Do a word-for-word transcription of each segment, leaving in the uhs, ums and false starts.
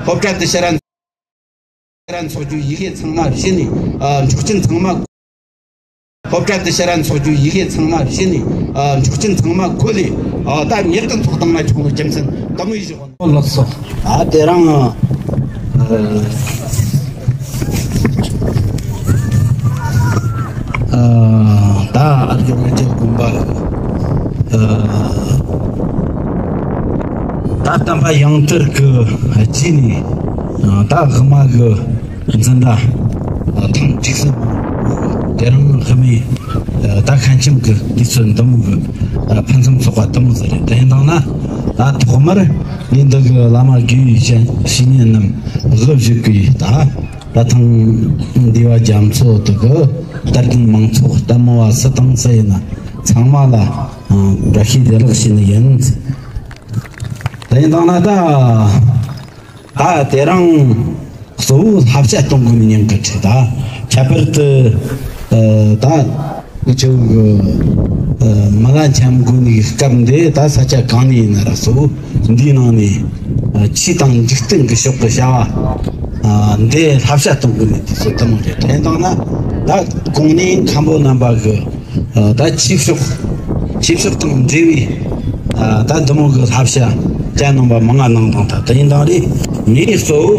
སློབ་གྲྭ་དུ་ཕྱིར་ར་ཕྱིར་ར་འཚོགས་རྒྱུའི་ཡི་གེ་ཚང་མ་བྱིན་ནས། ཨ། འཁྱོག་ཆེན་ཚང་མ། སློབ་གྲྭ་དུ་ཕྱིར་ར་འཚོགས་རྒྱུའི་ཡི་གེ་ཚང་མ་བྱིན་ནས། ཨ། འཁྱོག་ཆེན་ཚང་མ་བཀོལ་ལས། ཨ། ད་ཉེར་བདུན་ཚོགས་བཏང་ན་ཆོག་ནོ་རྒྱུ་མཚན་དེ་མོ་ཡིན་ཞུ་གོ། ལགས་སོ། ཨ། དེ་རིང་། ཨ། ཨ། ད་ཨ་རྒྱ་རང་རྒྱལ་དགོན་པ། ཨ། ད་བསྟན་པ་ཡང་དར་གྱི་རྗེས་ནས། ཨ། ད་དབུ་མ་གི་འཛིན་གྲྭ། ཨ། ཐེངས་གཅིག་གསུམ། དེ་རིང་དབུ་མའི། ཨ། ད་མཁན་ཆེན་གྱི་དུས་ཚོད་འདི་མོ་གི། ཨ། ཕུན་སུམ་ཚོགས་པ་འདི་མོ་ཟིག་རེད། དེ་ཡིན་དང་ན། ད་ཐོག་མར་ངས་འདི་གི་བླ་མ་དགེ་བའི་བཤེས་གཉེན་རྣམས་དབུ་བཞུགས་ཀྱི། ད་ད་ཐེངས་འདུས་པ་རྒྱ་མཚོ་དེ་གི་དད་ལྡན་མང་ཚོགས་ལྟད་མོ་བ་སུ་དང་སུ་ཡིན་ན་ཚང་མ་ལ། ཨ། བཀྲ་ཤིས་བདེ་ལེགས་ཞུ་ནི་ཡིན། དེ་ཡིན་དང་ན་ད། ད་དེ་རིང་གཙོ་བོ་བསླབ་བྱ་གཏོང་དགོས་ནི་ཉིན་གི་ཁྲིད་ད། ཁྱད་པར་དུ། ཨ། ད་ཁྱོད་ཀྱི། ཨ། མི་ལ་འཆམ་དགོས་ནི་སྐབས་འདི་ད་ས་ཆ་གང་ནས་ཡིན་ན་ར་གཙོ་བོ་འདིའི་ནང་ནས། ཨ། ཆོས་དང་འཇིག་རྟེན་གྱི་ཕྱོགས་ཀྱི་བྱ་བ། ཨ། འདི་བསླབ་བྱ་གཏོང་དགོས་ནི་དུས་ཚོད་དེ་མོ་རེད། དེ་ཡིན་དང་ན་ད་གོང་ནས་མཁན་པོ་རྣམ་པ་གི། ཨ། ད་ཆོས་ཕྱོགས། ཆོས་ཕྱོགས་དང་འབྲེལ་བའི། ཨ། ད་འདི་མོ་གི་བསླབ་བྱ་བཅའ་གནང་བ་མང་ང་གནང་དང་། ད་དེ་ཡིན་དང་རེད། ངས་གཙོ་བོ།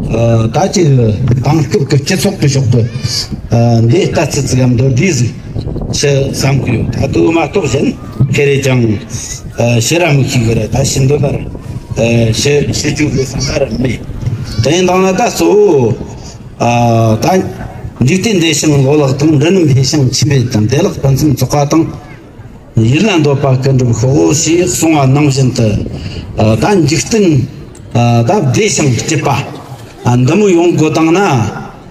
ཨ། ད་ཅིག་དེང་སྐབས་ཀྱི་སྤྱི་ཚོགས་ཀྱི་ཕྱོགས་ཀྱི། ཨ། འདི་ལྟ་ཚུལ་ཙིག་གམ་མདོར་བསྡུས་ཟིག་ཞུ་བསམ་གི་ཡོད། ད་དུ་མ་གཏོགས་གཞན་ཁེ་རེ་ཅང་། ཨ། ཞུ་ར་མི་ཤེས་གི་རེད། ད་ཞུ་འདོད་པར། ཨ། ཞུ་ཞུ་རྒྱུ་གི་བསམ་པ་ར་མེད། དེ་ཡིན་དང་ན་ད་གཙོ་བོ། ཨ། ད་འཇིག་རྟེན་བདེ་ཞིང་ལོ་ལེགས་དང་། འབྲུ་རྣམས་འཕེལ་ཞིང་ཆུ་འབེལ་དང་། བདེ་ལེགས་ཕུན་སུམ་ཚོགས་པ་དང་། ཡིད་ལ་འདོད་པ་ཀུན་འགྲུབ་ཤོག་ཞེས་གསུངས་པ་ནང་བཞིན་དུ། ཨ། ད་འཇིག་རྟེན། ཨ། ད་བདེ་ཞིང་སྐྱིད་པ། ཨ། འདི་མོ་ཡོང་དགོས་དང་ན།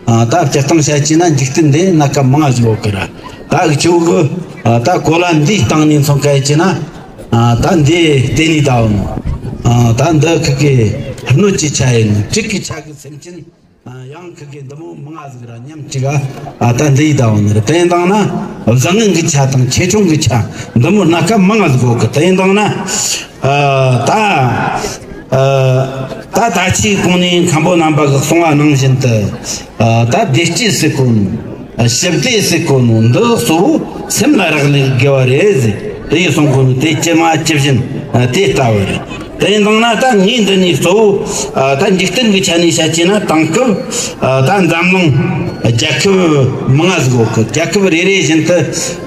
ཨ། ད་སྤྱིར་བཏང་བཤད་ཀྱི་ན་འཇིག་རྟེན་འདི་སྣ་ཁ་མང་ང་ཟིག་ཡོད་གི་ར། ད་འུ་ཆོ་གི། ཨ། ད་གོ་ལ་འདིའི་སྟེང་ནས་མཚོན་གི་ཡིན་ན། ཨ། ད་འདི་བལྟས་ནས་ད་འོང་། ཨ། ད་འདི་ཁི་གི་སྣོད་ཀྱི་ཆ་ཡིན། དྲེག་གི་ཆ་གི་སེམས་ཅན། ཨ། ཡང་ཁི་གེ་འདི་མོ་མང་ང་ཟིག་ར་མཉམ་གཅིག་ག། ཨ། ད་འདི་ཡི་ད་འོང་ནི་རེད། དེ་ཡིན་དང་ན་བཟང་ངན་གི་ཆ་དང་ཆེ་ཆུང་གི་ཆ་འདི་མོ་སྣ་ཁ་མང་ང་ཟིག་ཡོད་གི། དེ་ཡིན་དང་ན། ཨ། ད། ཨ། ད་ད་ཅིག་གོང་ནས་མཁན་པོ་རྣམ་པ་གིས་གསུངས་པ་ནང་བཞིན་དུ། ཨ། ད་བདེ་སྐྱིད་ཟེར་གོ་ནོ། ཨ། ཞི་བདེ་ཟེར་གོ་ནོ་འདི་གཙོ་བོ་སེམས་ལ་རག་ལས་དགོས་པ་རེད་ཟེར། དེ་ཡི་གསུང་གོ་ནོ་དེ་ཇི་མ་ཇི་བཞིན། ཨ། དེ་ལྟ་བུ་རེད། དེ་ཡིན་དང་ན་ད་ངས་འདི་ནས་གཙོ་བོ། ཨ། ད་འཇིག་རྟེན་གྱི་ཆ་ནས་བཤད་ཀྱི་ན་དེང་སྐབས། ཨ། ད་འཛམ་གླིང་རྒྱལ་ཁབ་མང་ང་ཟིག་ཡོད་གི། རྒྱལ་ཁབ་རེ་རེ་བཞིན་དུ་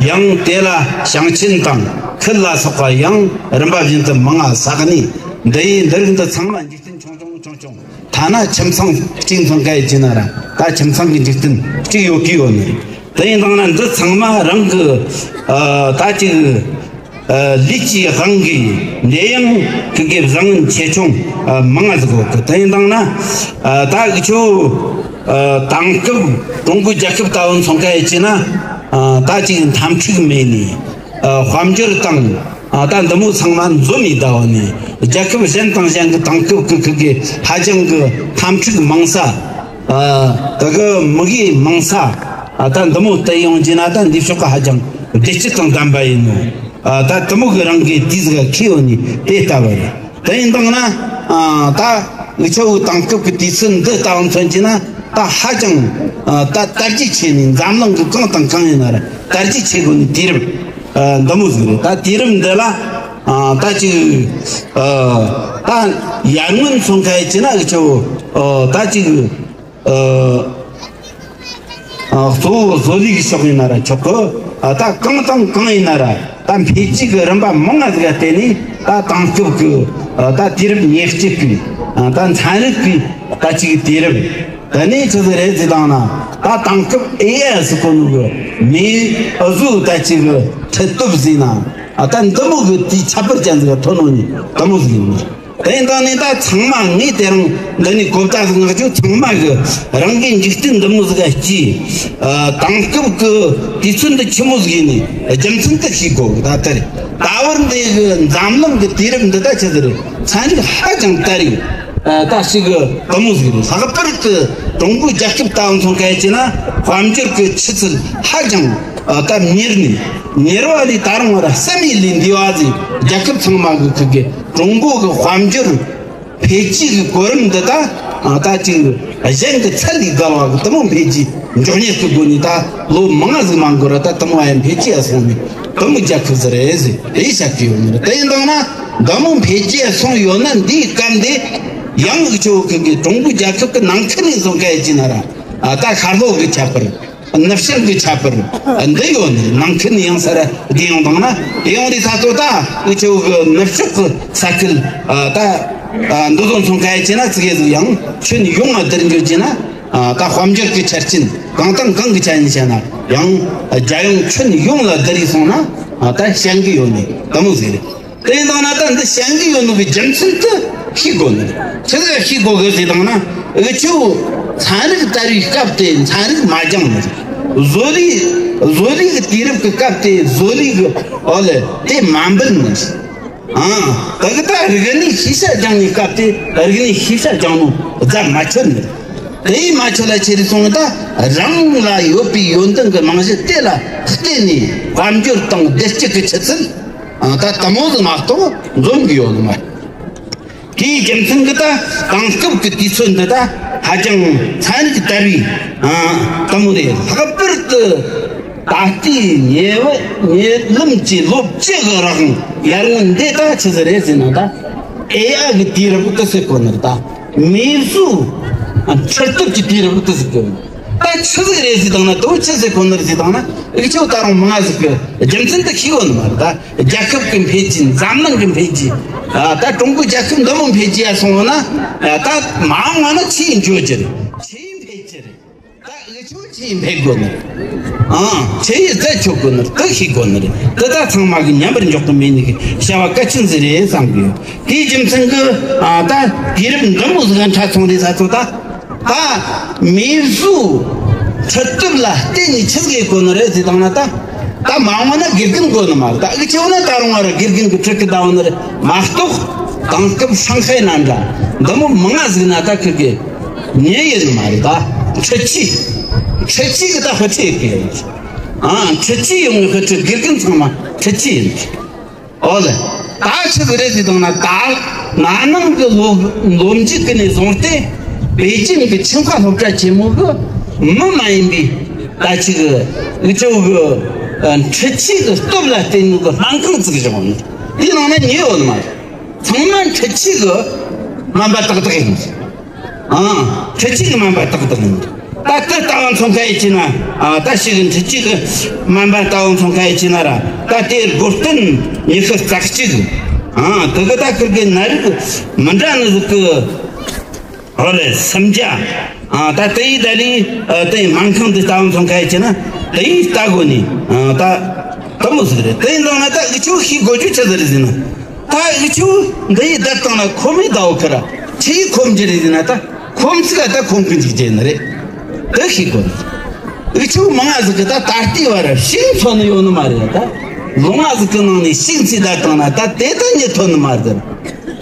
ཡང་དེ་ལ་ཞིང་ཆེན་དང་ཁུལ་ལ་སོགས་པ་ཡང་རིམ་པ་བཞིན་དུ་མང་ང་ས་གནས་འདི་ཡི་འདི་རིགས་འདི་ཚང་མ་འཇིག་རྟེན་ཆུང་ཆུང་ཆུང་ཆུང་། ཐ་ན་ཁྱིམ་ཚང་གཅིག་མཚོན་གི་ཡིན་ན་ར་ད་ཁྱིམ་ཚང་གི་འཇིག་རྟེན་གཅིག་ཡོད་གི་ཡོད་ནི་རེད། དེ་ཡིན་དང་ན་འདི་ཚང་མ་རང་གི། ཨ། ད་ཅིག་ཨ། ལུས་ཀྱི་དབང་གིས་འདི་ཡང་ཁི་གེ་བཟང་ངན་ཆེ་ཆུང་། ཨ། མང་ང་ཟིག་ཡོད་གི། དེ་ཡིན་དང་ན། ཨ། ད་འུ་ཆོ། ཨ། དེང་སྐབས་ཀྲུང་གོའི་རྒྱལ་ཁབ་ལྟ་བུ་མཚོན་གི་ཡིན་ན། ཨ། ད་ཅིག་འཐབ་འཁྲུག་མེད་ནི། ཨ། དཔལ་འབྱོར་དང་། ཨ། ད་འདི་མོ་ཚང་མ་འཛོམས་ནི་ད་འོང་ནི། རྒྱལ་ཁབ་གཞན་དང་གཞན་གྱི་དེང་སྐབས་ཀྱི་ཁི་གེ་ཧ་ཅང་གི་འཐབ་འཁྲུག་མང་ས། ཨ། ད་གི་མི་གེ་མང་ས། ཨ། ད་འདི་མོ་བལྟས་ཡོང་རྒྱུ་ན་ད་འདི་ཕྱོགས་ཀ་ཧ་ཅང་བདེ་སྐྱིད་དང་ལྡན་པ་ཡིན་ནོ། ཨ། ད་དེ་མོ་གི་རང་གི་དུས་ཟིག་ཁེལ་ཡོད་ནི་དེ་ལྟ་བུ་རེད། དེ་ཡིན་དང་ན། ཨ། ད་འུ་ཆོ་གི་དེང་སྐབས་ཀྱི་དུས་ཚོད་འདི་ལྟ་བུ་མཚོན་གྱི་ན་ད་ཧ་ཅང་། ཨ། ད་དར་རྒྱས་ཆེ་ནི་འཛམ་གླིང་གི་གང་དང་གང་ཡིན་ན་ར་དར་རྒྱས་ཆེ་དགོས་ནི་དུས་རབས། ཨ། འདི་མོ་ཟིག་རེད། ད་དུས་རབས་འདི་ལ། ཨ། ད་ཅིག་ཨ། ད་ཡར་སྔོན་མཚོན་གི་ཡིན་ན་འུ་ཆོ། ཨ། ད་ཅིག་ཨ། ཨ། གཙོ་བོ་བཟོ་ལས་ཀྱི་ཕྱོགས་ཡིན་ན་ར་ཆོག་གི། ཨ། ད་གང་དང་གང་ཡིན་ན་ར་ད་འཕེལ་རྒྱས་ཀྱི་རིམ་པ་མང་ང་ཟིག་ག་བརྟེན་ནས་ད་དེང་སྐབས་ཀྱི། ཨ། ད་དུས་རབས་ཉེར་གཅིག་གི། ཨ། ད་ཚན་རིག་གི་ད་ཅིག་དུས་རབས། ད་ནས་ཆི་ཟིག་རེད་ཟེར་དང་ན། ད་དེང་སྐབས་ཨེ་ཨའི་ཟེར་གོ་ནོ་གི་མིའི་འུ་ཟོ་ད་ཅིག་གི་ཁྲིད་སྟོབས་ཟེར་ན། ཨ། ད་འདི་མོ་གི་དེའི་ཁྱད་པར་ཅན་ཟིག་ག་ཐོན་ནོ་ནི་དེ་མོ་ཟིག་ཡིན་ནི། དེ་ཡིན་དང་ནི་ད་ཚང་མ་ངས་དེ་རིང་འདི་ནས་གོ་བརྡ་ཟིག་མངགས་རྒྱུ། ཚང་མ་གི་རང་གི་འཇིག་རྟེན་འདི་མོ་ཟིག་ག་སྐྱེས། ཨ། དེང་སྐབས་ཀྱི་དུས་ཚོད་འདི་ཆི་མོ་ཟིག་ཡིན་ནི་རྒྱུ་མཚན་དེ་ཤེས་དགོས་གི། ད་ལྟར་ད་བར་འདི་གི་འཛམ་གླིང་གི་དུས་རབས་འདི་ད་ཆི་ཟིག་རེད། ཚན་རིག་ཧ་ཅང་དར་ཡོད། ཨ། ད་ཞིག་གི་དེ་མོ་ཟིག་རེད། ལྷག་པར་དུ་ཀྲུང་གོའི་རྒྱལ་ཁབ་ལྟ་བུ་མཚོན་གི་ཡིན་ན་དཔལ་འབྱོར་གི་ཆུ་ཚད་ཧ་ཅང་། ཨ། ད་མྱུར་ནི་མྱུར་བ་ལས་ད་རུང་བ་ར་སེམས་ཡིད་ལས་འདས་པ་ཟིག་རྒྱལ་ཁབ་ཚང་མ་གི་ཁི་གེ་ཀྲུང་གོ་གི་དཔལ་འབྱོར་འཕེལ་རྒྱས་ཀྱི་གོ་རིམ་འདི་ད་ ཨ། ད་ཅིག་གཞན་གྱི་ཚད་ལས་བརྒལ་བ་གི་དེ་མོ་འཕེལ་རྒྱས་མགྱོགས་མྱུར་གྱི་སྒོ་ནས། ད་ལོ་མང་ཟིག་མ་འགོར་ར་ད་དེ་མོ་ཡང་འཕེལ་རྒྱས་སོང་ནས་དེ་མོ་རྒྱལ་ཁབ་ཟིག་རེད་ཟེར་དེ་བཤད་ཀྱི་ཡོད་ནི་རེད། དེ་ཡིན་དང་ན་འདི་མོ་འཕེལ་རྒྱས་སོང་ཡོད་ན། འདིའི་སྐབས་འདི་ཡང་འུ་ཆོ་གི་གི་ཀྲུང་གོ་རྒྱལ་ཁབ་ཀྱི་ནང་ཁུལ་ནས་བཟུང་གལ་ཆེ་ན་ར། ཨ། ད་ཤར་ལྷོ་གི་ཁྱད་པར། ནུབ་བྱང་གི་ཁྱད་པར་འདི་ཡོད་ནི། ནང་ཁུལ་ནས་ཡང་ས་ར་བསྡད་ཡོང་དང་ན། ཡོང་རེ་ས་ཚོ་ད་འུ་ཆོ་གི་ནུབ་ཕྱོགས་གི་ས་ཁུལ། ཨ། ད་ཨ་འདི་ཚོ་མཚོན་གལ་ཆེ་ན་ཙི་གེ་ཟིག་ཡང་ཁྱོན་ཡོངས་ལ་བསྡུར་འགྱུར་གྱི་ན། ཨ། ད་དཔལ་འབྱོར་གྱི་ཆ་རྐྱེན་གང་དང་གང་གི་ཆ་ནས་བཤད་ན་ཡང་རྒྱལ་ཡོངས་ཁྱོན་ཡོངས་ལ་བསྡུར་རེ་སོང་ན། ཨ། ད་ཞན་གི་ཡོད་ནི་དེ་མོ་ཟིག་རེད། དེ་ཡིན་དང་ན་ད་འདི་ཞན་གི་ཡོད་ནོ་གི་རྒྱུ་མཚན་དེ་ཤེས་དགོས་ནི་རེད། ཆི་ཟིག་ཤེས་དགོས་གི་ཟེར་དང་ན། འུ་ཆོ་ཚན་རིག་དར་བའི་སྐབས་དེ་ཚན་རིག་མ་སྦྱངས་ནི་རེད། བཟོ་ལས་བཟོ་ལས་གི་དུས་རབས་གི་སྐབས་དེ་བཟོ་ལས་གི་འོག་ལ་དེ་མ་འབུལ་ནི་རེད། ཨང་། དེ་གི་ད་རིག་གནས་ཤེས་བྱ་སྦྱངས་ནི་སྐབས་དེ་རིག་གནས་ཤེས་བྱ་སྦྱངས་ནོ་རྫ་མ་ཆོད་ནི་རེད། དེ་ཡིས་མ་ཆོད་ལ་ཆེ་རེ་སོང་ད་རང་ལ་ཡོད་པའི་ཡོན་ཏན་གི་རྨང་གཞི་དེ་ལ་བརྟེན་ནས་དཔལ་འབྱོར་དང་བདེ་སྐྱིད་གི་ཆུ་ཚད། ཨ། ད་དེ་མོ་ཟིག་མ་གཏོགས་འཛོམས་གི་ཡོད་ནི་མ་རེད། དེའི་རྒྱུ་མཚན་གི་ད་དེང་སྐབས་ཀྱི་དུས་ཚོད་འདི་ད་ཧ་ཅང་ཚན་རིག་དར་བའི། ཨ། དེ་མོ་རེད། ལྷག་པར་དུ་ད་ལྟའི་ཉེ་བ་ཉེ་ལམ་གྱི་ལོ་བཅུ་གི་རིང་ཡར་སྔོན་འདི་ད་ཆི་ཟིག་རེད་ཟེར་ན། ད་ཨེ་ཨའི་གི་དུས་རབས་དེ་ཟེར་གོ་ནི་རེད། ད་མེ་གསོད་འཕྲུལ་སྟོབས་ཀྱི་དུས་རབས་དེ་ཟེར་གོ་ནི། ད་ཆི་ཟིག་རེད་ཟེར་དང་ན། དེ་ཆི་ཟེར་གོ་ནི་རེད་ཟེར་དང་ན། འུ་ཆོ་ད་རུང་མང་ཟིག་གི་རྒྱུ་མཚན་དེ་ཤེས་གོ་ནི་མ་རེད། ད་རྒྱལ་ཁབ་ཀྱི་འཕེལ་རྒྱས། འཛམ་གླིང་གི་འཕེལ་རྒྱས། ཨ། ད་ཀྲུང་གོ་རྒྱལ་ཁབ་འདི་མོ་འཕེལ་རྒྱས་སོང་ན། ཨ། ད་མ་འོངས་པ་ན་ཆི་ཡིས་འགྱོ་རྒྱུ་རེད། ཆི་ཡིས་འཕེལ་རྒྱུ་རེད། ད་འུ་ཆོ་ཆི་ཡིས་འཕེལ་དགོས་ནི། ཨང་། ཆི་ཡིས་རྩད་ཆོད་དགོས་ནི། དེ་ཤེས་དགོས་ནི་རེད། དེ་ད་ཚང་མ་གི་མཉམ་པར་འཇོག་ཏུ་མེད་ནི་གི་བྱ་བ་གལ་ཆེན་ཟིག་རེད་བསམ་གི་ཡོད། དེའི་རྒྱུ་མཚན་གི། ཨ། ད་དུས་རབས་འདི་མོ་ཟིག་འཕྲད་སོང་རེ་ས་ཚོ་ད། ད་མེ་གསོད་འཕྲུལ་སྟོབས་ལ་བརྟེན་ནས་ཆི་ཟིག་དགོས་ནི་རེད་ཟེར་དང་ན། ད་ད་མ་འོངས་ན་དགེ་རྒན་དགོས་ནི་མ་རེད། ད་འུ་ཆོ་ན་ད་རུང་བ་ར་དགེ་རྒན་གི་ཁྲིད་གི་ད་འོ་ནི་རེད་མ་གཏོགས། དེང་སྐབས་ཧྲང་ཧའེ་ན་འདྲ་འདི་མོ་མང་ང་ཟིག་ན་ད་ཁི་གི་ཉན་ཡོད་ནི་མ་རེད། ད་འཕྲུལ་ཆས། འཕྲུལ་ཆས་གི་ད་དཔེ་ཁྲིད་གི་ཡོད། ཨང་། འཕྲུལ་ཆས་ཡོང་ངི་དཔེ་ཁྲིད། དགེ་རྒན་ཚང་མ་འཕྲུལ་ཆས་ཡིན། འོ་ལེ། ད་ཆི་ཟིག་རེད་ཟེར་དང་ན། ད་ན་ནིང་གི་ལོ་ལོ་མཇུག་གི་ནས་བཟུང་སྟེ་པེ་ཅིན་གི་ཆིང་ཧྭ་སློབ་གྲྭ་ཆེན་མོ་གི་མི་མ་ཡིན་པའི་ད་ཅིག་འུ་ཆོ་གི་འཕྲུལ་ཆས་གི་སྟོབས་ལ་བརྟེན་ནས་གི་སྨན་ཁང་བཙུགས་བཞག་ནི། དེའི་ནང་ན་ཉེ་ཡོད་ནི་མ་རེད། ཚང་མ་འཕྲུལ་ཆས་གི་སྨན་པ་ཏག་ཏག་ཡིན། ཨང་། འཕྲུལ་ཆས་གི་སྨན་པ་ཏག་ཏག་ཡིན། ད་དེ་ལྟ་བུ་མཚོན་ག་ཡི་ཅི་ན། ཨ། ད་ཞིག་གི་འཕྲུལ་ཆས་གི་སྨན་པ་ལྟ་བུ་མཚོན་ག་ཡི་ཅི་ན་ར། ད་དེ་སྒོ་བསྟེན་ཉི་ཤུ་རྩ་གཅིག་ཨང་། དེ་གི་ད་ཁིར་གི་ནད་རིགས་མི་འདྲ་ནི་ཟིག་གི། འོ་ལེ། སུམ་བརྒྱ། ཨ། ད་དེ་ཡི་ད་ལི། ཨ། དེ་སྨན་ཁང་འདི་ལྟ་བུ་མཚོན་ག་ཡི་ཅི་ན་དེ་ཡི་ལྟ་དགོས་ནི། ཨ། ད་དེ་མོ་ཟིག་རེད། དེ་ཡིན་དང་ན་ད་འུ་ཆོ་ཤེས་དགོས་རྒྱུ་ཆི་ཟིག་རེད་ཟེར་ན། ད་འུ་ཆོ་འདི་ཡི་བསྡད་བཏང་ན་ཁོམ་མི་ད་འོ་ཁ་ར་ཆི་ཡི་ཁོམ་རྒྱུ་རེད་ཟེར་ན། ད་ཁོམ་ཚིག་ག་ད་ཁོམ་གི་འཇུག་རྒྱུ་ནི་རེད། དེ་ཤེས་དགོས་ནི། འུ་ཆོ་མང་ང་ཟིག་གི་ད་ད་ལྟའི་བར་ཤིང་འཚོ་ནི་ཡོད་ནི་མ་རེད། ད་ལོ་ལྔ་ཟིག་གི་ནང་ནས་ཤིང་ཚིག་བསྡད་བཏང་ན་ད་དེ་ད་ཉེ་ཐོན་ནི་མ་རེད།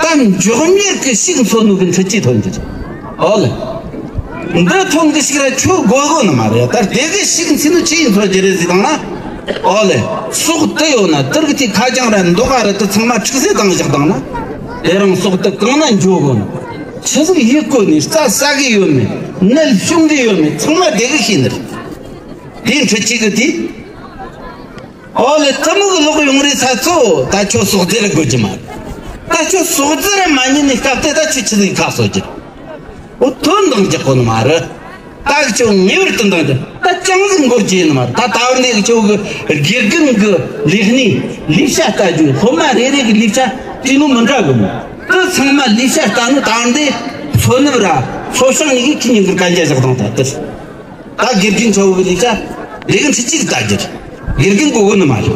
ད་མགྱོགས་མྱུར་གི་ཤིང་འཚོ་ནོ་གི་འཕྲུལ་ཆས་ཐོན་རྒྱུ་རེད། ཨོ་ལེ། འདི་ཐོན་གི་ཞིག་ར་ཁྱོད་དགོས་དགོས་ནི་མ་རེད། ད་དེ་གི་ཤིང་ཚིག་ནི་ཆི་ཡིན་འཚོ་རྒྱུ་རེད་ཟེར་དང་ན། ཨོ་ལེ། སོག་དེ་ཡོད་ན་དེར་གི་དེ་ཁ་རྐྱང་ར་མདོག་ག་ར་དེ་ཚང་མ་འཁྲུག་ཟེར་བཏང་བཞག་བཏང་ན། དེ་རིང་སོག་དེ་གང་ན་འགྱོ་དགོས་ནི། ཆི་ཟིག་ཡིད་བསྐོ་ནི། རྩྭ་ཟ་གི་ཡོད་མེད། ནད་བྱུང་གི་ཡོད་མེད། ཚང་མ་དེ་གི་ཤེས་ནི་རེད། དེ་འཕྲུལ་ཆས་གི་དེ། ཨོ་ལེ། དེ་མོ་གི་ལོག་ཡོང་རེ་ས་ཚོ། ད་ཁྱོད་སོག་རྫི་ར་དགོས་ཀྱི་མ་རེད། ད་ཁྱོད་སོག་རྫི་ར་མ་ཉན་ནི་སྐབས་དེ་ད་ཁྱོད་ཆི་ཟིག་ཁ་གསོ་རྒྱུ། འོ་དོན་འདང་རྒྱག་གོ་ནི་མ་རེད། ད་ཁྱོད་ངེས་པར་དུ་འདང་རྒྱག་ད་ཅང་ཟིག་འགོར་གྱི་ཡིན་ནི་མ་རེད། ད་ད་བར་ནས་ཁྱོད་གི་དགེ་རྒན་གི་ལས་གནས་ལས་བྱ་ལྟ་རྒྱུ། སློབ་མ་རེ་རེ་གི་ལས་བྱ་བྲིས་ནོ་མི་འདྲ་གི་མོ། དེ་ཚང་མ་ལས་བྱ་ལྟ་ནོ་ད་བར་འདི་འཚོ་ནི་ར་འཚོ་བྱང་ཡིག་ཁྱི་ཉིན་གི་གན་རྒྱ་བཞག་དང་ད་དེར། ད་དགེ་རྒན་ཆ་བོ་གི་ལས་བྱ་དེ་གི་འཕྲུལ་ཆས་ལྟ་རྒྱུ་རེད། དགེ་རྒན་གོ་གོ་ནི་མ་རེད།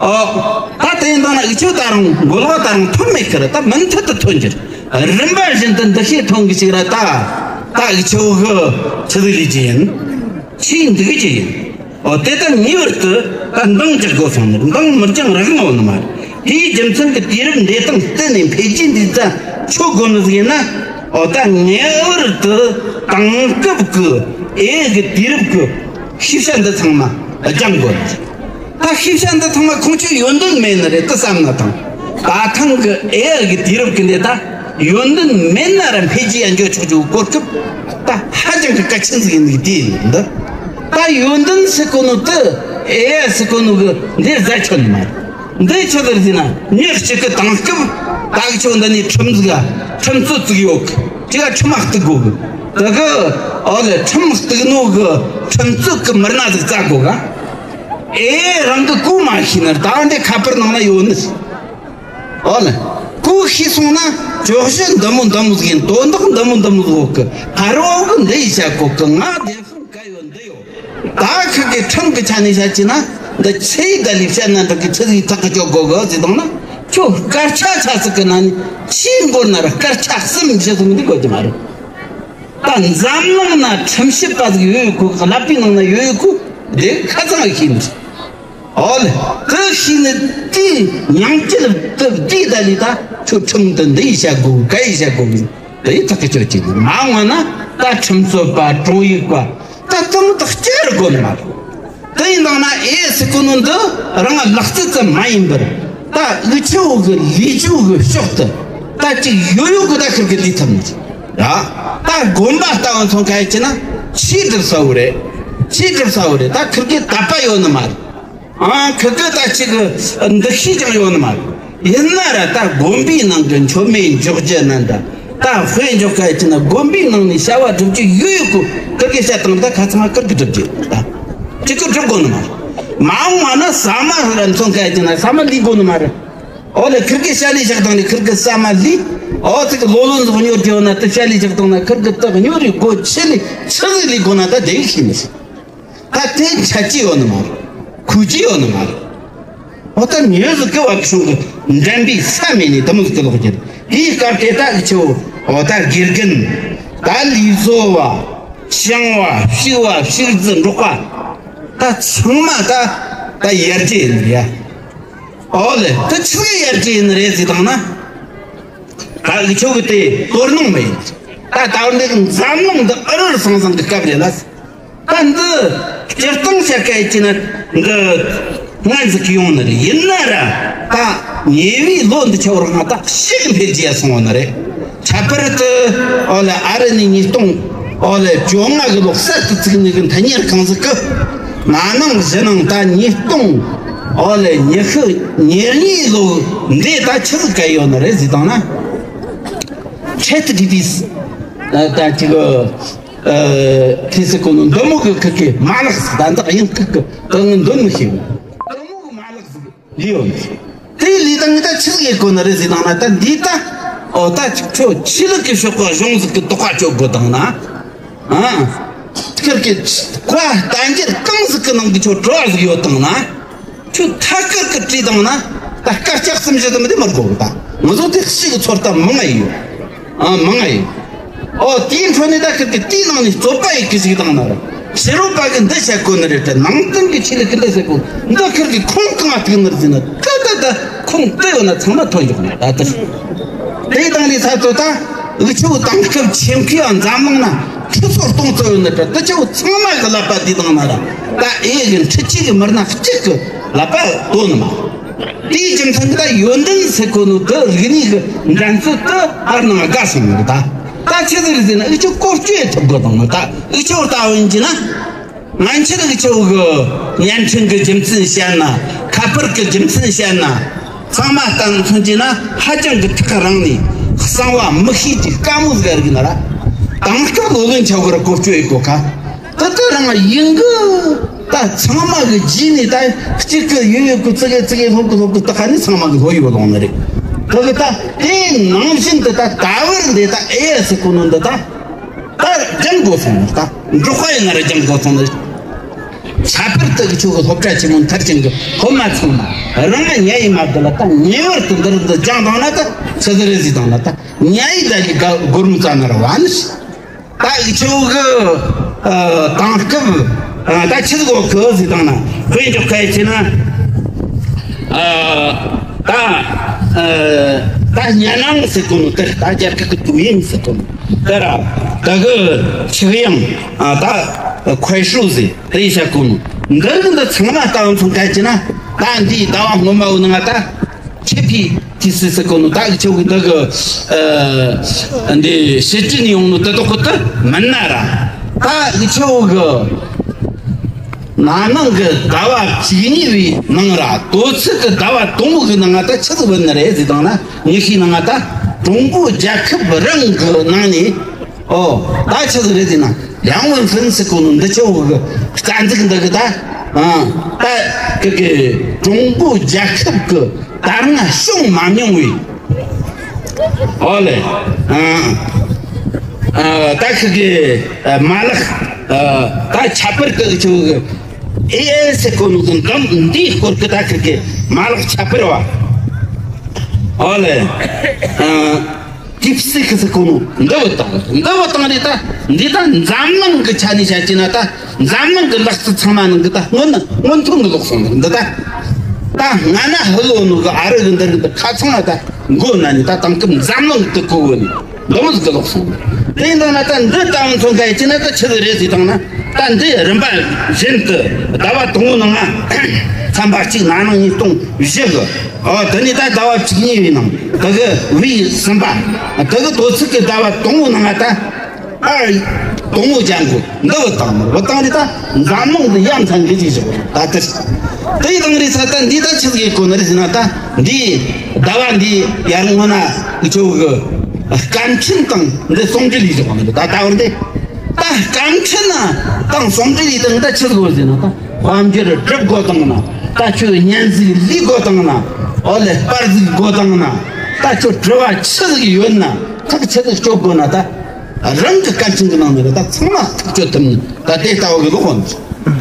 ཨོ། ད་དེ་ཡིན་དང་ན་འུ་ཆོ་ད་རུང་མགོ་ལོག་ད་རུང་ཐོན་མེད་ཁར་ད་མུ་མཐུད་དུ་ཐོན་རྒྱུ་རེད། རིམ་པ་བཞིན་དུ་འདུ་ཤེས་ཐོན་གི་ཞིག་ར། ད་ད་འུ་ཆོ་གི་ཆི་ཟིག་ལས་ཀྱི་ཡིན། ཆི་འདུག་གི་ཡིན། ཨོ། དེ་ལྟར་ངེས་པར་དུ་ད་འདང་རྒྱག་དགོས་སོང་ནི། འདང་མི་རྒྱག་རག་ནོ་ནི་མ་རེད། དེའི་རྒྱུ་མཚན་གྱིས་དུས་རབས་འདི་དང་བསྟུན་ནས་འཕེལ་རྒྱས་འདི་ཙམ་ཆོད་དགོས་ནི་ཟིག་ཡིན་ན། ཨོ། ད་ངེས་པར་དུ་དེང་སྐབས་ཀྱི་ཨེ་གི་དུས་རབས་ཀྱི་ཤེས་བྱ་འདི་ཚང་མ་སྦྱང་དགོས་ནི། ད་ཤེས་བྱ་འདི་ཚང་མ་ཁོང་ཚོས་ཡོད་འདོད་མེད་ནི་རེད་དུ་བསམ་ན་ཐང་། ད་ཐེངས་ཀྱི་ཨེ་གི་དུས་རབས་ཀྱི་འདི་ད། ཡོན་ཏན་མེད་ན་ར་འཕེལ་རྒྱས་ཡར་འགྱོ་ཆོག་རྒྱུ་གོ་སྐབས་ད་ཧ་ཅང་གི་གལ་ཆེན་ཟིག་ཡིན་གི་དེ་ཡིན་འདི། ད་ཡོན་ཏན་ཟེར་གོ་ནོ་དེ་ཨེ་ཡ་ཟེར་གོ་ནོ་གི་འདིར་ཟ་ཆོག་ནི་མ་རེད། འདི་ཆི་ཟིག་རེད་ཟེར་ན་མྱི་གཅིག་གི་དེང་སྐབས་ད་གི་ཆོ་འདི་ནས་ཁྲིམས་ཟིག་ག་ཁྲིམས་རྩོད་ཟིག་ཡོད་གི་ཅིག་ག་ཁྲིམས་མ་གཏུག་གོ་གི་དེ་གི་ཨོ་ལེ་ཁྲིམས་གཏུག་ནོ་གི་ཁྲིམས་རྩོད་གི་མི་སྣ་ཟིག་བཙལ་གོ་ག་ཨེ་རང་གི་གོ་མ་ཤེས་ན་ད་འདི་ཁ་པར་ནང་ན་ཡོད་ནི། ཨོ་ལེ། གོ་ཤེས་སོང་ན་བཅོ་བཞི་འདི་མོ་འདི་མོ་ཟིག་ཡིན། དོན་དག་འདི་མོ་འདི་མོ་ཟིག་ཡོད་གི་ཕ་རོལ་གི་འདི་ཡི་བཤད་གོ་གི་ང་བདེན་དཔང་ག་ཡོད་འདི་ཡོད། ད་ཁི་གི་ཁྲིམས་གི་ཆ་ནས་བཤད་ཀྱི་ན་འདི་ཆི་ཡི་ད་ལས་བཤད་ན་འདི་གི་ཆི་ཟིག་ཐག་གི་ཆོད་གོ་གི་ཟེར་དང་ན་ཁྱོད་སྐར་ཆ་ཆ་ཟིག་གི་ན་ནི་ཆེས་འགོར་ན་ར་སྐར་ཆ་གསུམ་བཞི་ཟིག་འདི་དགོས་ཀྱི་མ་རེད། ད་འཛམ་གླིང་ན་ཁྲིམས་ཞིབ་པ་ཟིག་ཡོད་ཡོད་གོ་གི་ཀླད་པའི་ནང་ན་ཡོད་ཡོད་གོ་འདི་ཁ་ཚང་ཤེས་ནི། ཨོ་ལེ། དེ་ཤེས་ནི་དེ་མྱང་ཅི་ལ་དེ་དེ་ད་ལི་ད་ཁྱོད་ཁྲིམས་དེ་འདི་ཡི་བྱ་དགོས་ག་ཡི་བྱ་དགོས་མིན་དེ་ཡི་ཐག་གི་ཆོད་ཅིག་མ་འོངས་ན་ད་ཁྲིམས་རྩོད་པ་དྲུང་ཡིག་པ་ད་ཙམ་དག་སྐྱེ་རུ་དགོས་ནི་མ་རེད། དེ་ཡིན་དང་ན་ཨེ་སི་ཀུ་ནུ་འདི་རང་ལག་རྩལ་ཙམ་མ་ཡིན་པར་ད་འུ་ཆོ་གི་ལས་ཆོ་གི་ཕྱོགས་དུ་ད་ཅིག་ཡོད་ཡོད་གི་ད་ཁིར་གི་ལས་ཐུབ་ནི་རེད། ད་དགོན་པ་ལྟ་བུ་མཚོན་ག་ཡི་ཅི་ན་ཆོས་སྒྲུབ་ས་བོ་རེད། ཆོས་སྒྲུབ་ས་བོ་རེད། ད་ཁིར་གི་དད་པ་ཡོད་ནི་མ་རེད། ཨང་ཁི་ཁི་ད་ཅིག་འདུ་ཤེས་ཀྱང་ཡོད་ནི་མ་རེད། ཡིན་ན་ར་ད་དགོན་པའི་ནང་གི་མཆོད་མེ་འཇོག་རྒྱུ་ནི་འདྲ། ད་དཔེ་འཇོག་ག་ཡི་ཅི་ན་དགོན་པའི་ནང་ནས་བྱ་བ་སྒྲུབ་རྒྱུ་ཡོད་ཡོད་གོ་ཁི་གི་བཤད་སྟངས་ད་ཁ་ཚང་ཁིར་གི་སྒྲུབ་རྒྱུ་ད་ཅིག་གི་སྒྲུབ་དགོས་ནི་མ་རེད། མ་འོངས་བ་ན་ཟ་མ་ར་མཚོན་ག་ཡི་ཅི་ན་ཟ་མ་ལུས་དགོས་ནི་མ་རེད། ཨོ་ལེ་ཁིར་གི་བྱ་ལས་བཞག་སྟངས་ནས་ཁིར་གི་ཟ་མ་ལུས། ཨོ་ཚིག་ལོ་ལོ་འཛོག་ཉོ་རྒྱུ་ན་ད་བྱ་ལས་བཞག་སྟངས་ན་ཁིར་གི་ད་ཉོ་རི་སྒོ་ཆེ་ལས་ཆི་ཟིག་ལས་དགོས་ན་ད་དེ་ཡི་ཤེས་ནི་ཟིག་ད་དེ་ཆ་ཅི་ཡོད་ནི་མ་རེད། ཁུ་ཅི་ཡོད་ནི་མ་རེད། འོ་ད་མྱི་ཟིག་གི་བབ་བྱུང་གི་འགྲན་པའི་ས་མེད་ནི་དེ་མོ་ཟིག་གི་ལོག་རྒྱུ་དེའི་སྐབས་དེ་ད་ཆེའོ། འོ་ད་དགེ་རྒན་ད་ལུས་བཟོ་བ་ཞིང་བ་ཕྱུགས་བ་ཕྱུགས་རྫི་འབྲོག་པ་ད་ཚང་མ་ད་ད་ཡར་རྒྱས་ཡིན་ཡ། འོ་ལེ་ད་ཆི་ཡར་རྒྱས་ཡིན་རེད་ཟེར་དང་ན། ད་འུ་ཆོ་གི་དེ་དོ་སྣང་མེད། ད་ད་འདི་འཛམ་གླིང་འདི་ཨུ་རུ་སང་སང་གི་སྐབས་རེད་ལ། ད་འདི་སྤྱིར་བཏང་བཤད་སྐད་ཅི་ན་འདི་སྔ་འཛུགས་ཡོང་ནི་རེད། ཡིན་ན་ར་ད་ཉེ་བའི་ལོ་འདི་ཆ་བོར་སྔ་ད་ཞིག་འཕེལ་རྒྱས་སོང་བ་ནི་རེད། ཁྱད་པར་དུ་ཨོ་ལེ་ཨ་རི་ནས་ཉིས་སྟོང་ཨོ་ལེ་བཅོ་ལྔ་གི་ལོ་གསར་དུ་བཙུགས་ནི་གི་མཐུན་གཉེར་ཁང་ཟིག་གི་ན་ནིང་གཞེས་ནིང་ད་ཉིས་སྟོང་ཨོ་ལེ་ཉི་ཤུ་ཉེར་གཉིས་ལོ་འདི་ད་ཆི་ཟིག་ག་ཡོད་ནི་རེད་ཟེར་དང་ན། ཆེད་དུ་བྲིས་པའི་ད་ཅིག་ཁྱེད་སི་ཀུ་ནུ་འདི་མོ་གི་ཁི་ཁི་མ་ལག་ཟིག་ད་འདི་དབྱིན་སྐད་གི་ད་ངི་འདོན་མི་ཤེས་གི་འདི་མོ་གི་མ་ལག་ཟིག་ལི་ཡོད་མི་ཤེས། དེ་ལི་ད་ངི་ད་ཆི་ཟིག་ཡེ་གོ་ནི་རེད་ཟེར་དང་ན་ད་འདི་ད་ཨོ་ད་ཅིག་ཁྱོད་ཆི་ལི་གི་ཤོག་ག་གཞུང་ཟིག་གི་དོགས་པ་གཅོད་དགོས་དང་ན། ཨ། ཁིར་གི་བཀའ་བསྟན་འགྱུར་གང་ཟིག་གི་ནང་གི་ཁྱོད་བྲོ་བ་ཟིག་ཡོད་དང་ན། ཁྱོད་ཐད་ཀར་གི་བྲིས་དང་ན། ད་སྐར་ཆ་གསུམ་བཞི་དུ་མི་དེ་མར་གོ་གི་ད། ང་ཚོ་དེ་ཤི་གི་ཚོད་ལྟ་མང་ང་ཡོད། ཨ་མང་ང་ཡོད། ཨོ་དེའི་འཕྲོ་ནས་ད་ཁིར་གི་དེའི་ནང་ནས་རྩོད་པ་ཡེ་གི་ཞིག་དང་ན་ར། ཕྱི་རོལ་པ་གི་འདི་བཤད་གོ་ནི་རེད་དྲ་ནང་བསྟན་གི་ཆོས་ལུགས་གི་འདི་བཤད་གོ་འདི་ཁིར་གི་ཁུངས་གང་ང་ཐུག་ནི་རེད་ཟེར་ན་ད་ད་ད། ཁུངས་དེ་ཡོད་ན་ཚང་མ་ཐོན་འཇོག་ནས་ད་ལྟ་ཞིག་དེའི་སྟེང་ནས་ས་ཚོ་ད་འུ་ཆོ་དེང་སྐབས་ཆེན་ཁུལ་ཡང་འཛམ་གླིང་ན་ཁྲི་ཚོ་སྟོང་ཚོ་ཡོད་ནི་ད་དེ་ཆོ་ཚང་མ་གི་ཀླད་པ་འདི་དང་ན་ར་ད་ཨེ་གི་འཕྲུལ་ཆས་གི་མི་སྣ་གཅིག་གི་ཀླད་པ་དོ་ནི་མ། དེའི་རྒྱུ་མཚན་གི་ད་ཡོན་ཏན་ཟེར་གོ་ནོ་དེ་རིག་གནས་གི་འགྲན་རྩོད་དེ་ཨར་ནང་དགའ་སོང་ནི་ད། ད་ཆི་ཟིག་རེད་ཟེར་ན་འུ་ཆོ་བཀོལ་སྤྱོད་ཐུབ་དགོས་དང་ནི་ད་འུ་ཆོ་ལྟ་བུ་ཡིན་གྱི་ན། ང་ཚོ་རིགས་ཆོ་གི་བརྙན་འཕྲིན་གི་རྒྱུ་མཚན་བཤད་ན་ཁ་པར་གི་རྒྱུ་མཚན་བཤད་ན་ཚང་མ་ལྟ་མཚོན་གྱི་ན་ཧ་ཅང་གི་ཐག་རིང་ནས་གསང་བ་མི་ཤེས་ཀྱི་དཀའ་མོ་ཟིག་རིག་ན་ར་དེང་སྐབས་ལོ་ལོན་ཆོ་གི་ར་བཀོལ་སྤྱོད་ཡེ་གོ་ཁ་ད་ལྟ་རང་ཡིན་གི་ད་ཚང་མ་གི་རྗེས་ནས་ད་གཅིག་གི་ཡོད་ཡོད་གི་ཙི་གེ་ཙི་གེ་ལྷོབ་གི་ལྷོབ་གི་ད་ཁ་ནས་ཚང་མ་གི་ལྷོ་ཡོད་ལོང་ནི་རེད། དེ་གི་ད་དེ་ནང་བཞིན་དུ་ད་ད་བར་འདི་ད་ཨེ་ཡ་སི་ཁོ་ནོ་འདི་ད། ད་སྦྱང་དགོས་སོང་ནི་ད། འབྲོག་པ་ཡིན་ན་ར་སྦྱང་དགོས་སོང་ནི། ཁྱད་པར་དུ་གི་ཆོ་གི་སློབ་གྲྭ་ཆེན་མོ་མཐར་ཕྱིན་གི་སློབ་མ་ཚང་མ་རང་ང་ཉ་ཡི་མ་དེ་ལ་ད་ཉེ་བར་དུ་འདིར་འདི་སྦྱང་དང་ན་ད་ཆི་ཟིག་རེད་ཟིག་དང་ན་ད་ཉ་ཡི་ད་ཡི་ག་སྒོར་མོ་ཙ་ན་ར་བ་ནི་ད་གི་ཆོ་གི་དེང་སྐབས་ད་ཆི་ཟིག་གོ་གི་ཟིག་དང་ན་དཔེ་འཇོག་ཁ་ཡི་ཆེ་ན། ད་ད་ཉ་ནང་ཟེར་གོ་ནོ་དེར་ད་རྒྱ་སྐད་ཀྱི་ཏུ་ཡིན་ཟེར་གོ་ནོ་དེ་ར་ད་གི་ཆིག་ཡང་ད་ཁོའི་ཧྲུའུ་ཟེར་དེ་ཡི་ཤ་གོ་ནོ་འདིར་གི་འདི་ཚང་མ་ལྟ་བུ་མཚོན་ག་ཅི་ན་ད་འདིའི་ཟླ་བ་སྔོན་མ་བོ་ནང་ང་ད་ཆེ་ཕི་ ཅི་སི་སི་ཀོ་ནོ་ད་འུ་ཆོ་གི་འདི་གི་ཨ་འདི་ཕྱི་དྲིན་ཡོང་ནོ་དེ་དག་གི་དེ་མིན་ན་ར། ད་འུ་ཆོ་གི་ན་ནིང་གི་ཟླ་བ་བཅུ་གཉིས་པའི་ནང་ར་དོ་ཚིགས་གི་ཟླ་བ་དང་པོ་གི་ནང་ང་ད་ཆི་ཟིག་བུད་ནི་རེད་ཟེར་དང་ན། ཉི་ཤུའི་ནང་ང་ད་ཀྲུང་གོ་རྒྱལ་ཁབ་རང་གི་ནང་ནས། ཨོ། ད་ཆི་ཟིག་རེད་ཟེར་ན། ལིའང་ཝུན་ཧྥིན་ཟེར་གོ་ནོ་འདི་ཆོ་གི་རྩ་འཛུགས་འདི་གི་ད། ཨ། ད་གི་གི་ཀྲུང་གོ་རྒྱལ་ཁབ་གི་ད་རུང་བྱུང་མ་མྱོང་བའི། ཨོ་ལེ། ཨ། ཨ། ད་གི་གི་ཨ་མ་ལག་ཨ། ད་ཁྱད་པར་གི་ཆོ་གི་ཨེ་ཨའི་ཟེར་གོ་ནོ་གི་འདི་འདིའི་སྐོར་གི་ད་གི་གི་མ་ལག་ཁྱད་པར་བ། ཨོ་ལེ། ཨ། ཏིབ་སི་ཁི་སི་ཁོ་ནོ་འདི་བུད་བཏང་། འདི་བུད་བཏང་རེད་ད། འདི་ད་འཛམ་གླིང་གི་ཆ་ནས་བཤད་ཀྱི་ན་ད། འཛམ་གླིང་གི་ལག་རྩལ་ཚང་མ་ནང་གི་ད་སྔོན་ན་སྔོན་ཐོན་གི་ལོག་སོང་ནི་འདི་ད། ད་སྔ་ན་ཧི་ལོ་ནོ་གི་ཨ་རི་གི་འདི་རིགས་འདི་ཁ་ཚང་ང་ད་མགོ་ན་ནི་ད་དེང་སྐབས་འཛམ་གླིང་གི་གོ་བོ་ནི་འདི་མོ་ཟིག་གི་ལོག་སོང་། དེ་ཡིན་དང་ན་ད་འདི་ལྟ་བུ་མཚོན་ཁ་ཡི་ཅི་ན་ད་ཆི་ཟིག་རེད་ཟེར་དང་ན། ད་འདི་རིམ་པ་བཞིན་དུ་ཟླ་བ་དང་པོ་ནང་ང་ཚན་པ་གཅིག་ན་ནིང་ཉིས་སྟོང་བཞི་གི། ཨོ། དེ་ནས་ད་ཟླ་བ་བཅུ་གཉིས་པའི་ནང་དེ་གི་བུད་ཟིན་པ། དེ་གི་དོ་ཚིགས་ཀྱི་ཟླ་བ་དང་པོ་ནང་ང་ད། ཨ། དང་པོ་ལྗང་གུ་འདི་བུད་བཏང་ནི་བུད་བཏང་རེད་ད། འཛམ་གླིང་འདི་ཡ་མཚན་གི་ཅིག་བཞག་ད་ལྟར། དེ་ཡི་དང་རེད་ས་ད་འདི་ད་ཆི་ཟིག་གོ་ནི་རེད་ཟེར་ན་ད། འདི་ཟླ་བ་འདི་ཡར་སྔོན་ན་འུ་ཆོ་གི་སྐར་འཕྲིན་དང་འདི་ཟུང་འབྲེལ་ཡིས་བཞག་ནི་རེད་ད། ད་བར་འདི་ད་སྐར་འཕྲིན་ན་དང་ཟུང་འབྲེལ་ཡིས་དང་ད་ཆི་ཟིག་གོ་ཟེར་ན་ད། དཔལ་འབྱོར་སྒྲུབ་དགོས་བཏང་ན། ད་ཁྱོད་སྙན་ཟིག་ལས་དགོས་བཏང་ན། ཨོ་ལེ་པར་ཟིག་དགོས་བཏང་ན། ད་ཁྱོད་དྲི་བ་ཆི་ཟིག་ཡོད་ན་ཐག་ཆི་ཟིག་གཅོད་དགོས་ན་ད། རང་གི་སྐར་ཆུང་གི་ནང་ནས་ད་ཚང་མ་ཐག་གཅོད་ཐུབ་ནི་ད་དེ་ལྟ་བུ་གི་ལོག་འོང་།